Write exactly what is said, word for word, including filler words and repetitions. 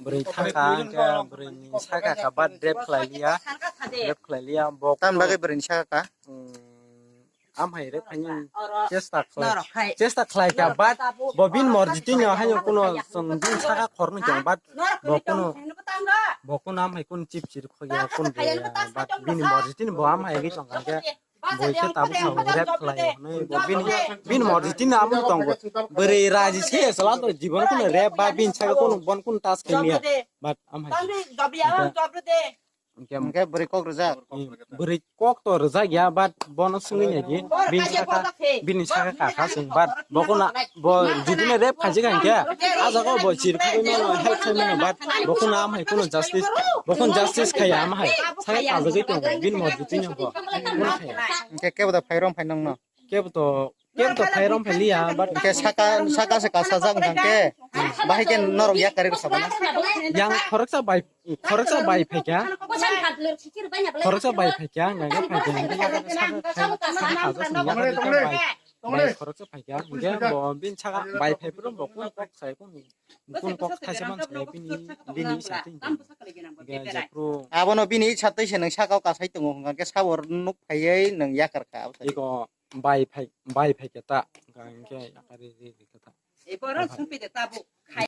Bwrwi thangkha, hwnkhe bwrwini saka kha, but rape khlai liya. Rape khlai liya, bo Tamni bagwi bwrwini saka kha? Hmm, am hai rape khaini chesta khlai, chesta khlai kha, but bo bini morji tini haino kuno chwng bini saka khorni chwng, but bo kuno, bo kuno am hai kuno chip chir khogya, kuno boya, but bini morji tini bo am hai gwi chwng kha, hwnkhe Bo khe tabuk tabuk rap khlai hwnwi bo bini, bini morji tini amo tongo. Bwrwi raji se sala to jibon kuno rap ba bini saka kuno bon kuno tas khe niya. But am hai. Hwnkhe, hwnkhe bwrwi kok rwjak. Bwrwi kok to rwjak ya, but bono swngwi nai di. Bini saka, bini saka kha kha swng, but bo kuno Bo judino rape khaijak hwnkhe, ah jaga o bo chirkhogwi mano, help khai mano, but bo kheno am hai kheno justice, bo kheno justice khaiya am hai. Saka kajagwi tongo, bini morji tini bo. Bono khaiya. Hwnkhe kebo da phairom phai nongno? Kebo to, kebo to phairom phai liya, but Hwnkhe saka, saka se kasajak hwnkhe, bahai khe norok yak kari rwkha bana? Yang khoroksa bai, khoroksa bai phaikha. Khoroksa bai phaikha, hwnkhe phaikha, hwnkhe yak kari saka khai, saka kajak song yak kari bai. Bai khoroksa phaikha, hwnkhe bo bini saka bai phai phuru bo kun kok sai kun, kun kok thaisa man sai bini, bini isa twi hwnkhe jephru. Abono bini isa twi se nwng saka o kasai tongo hwnkhe sabo nuk phaiwi nwng yakar kha abo sai. Iko bai phai, bai phaikha ta, hwnkhe yakar ri ri kha ta.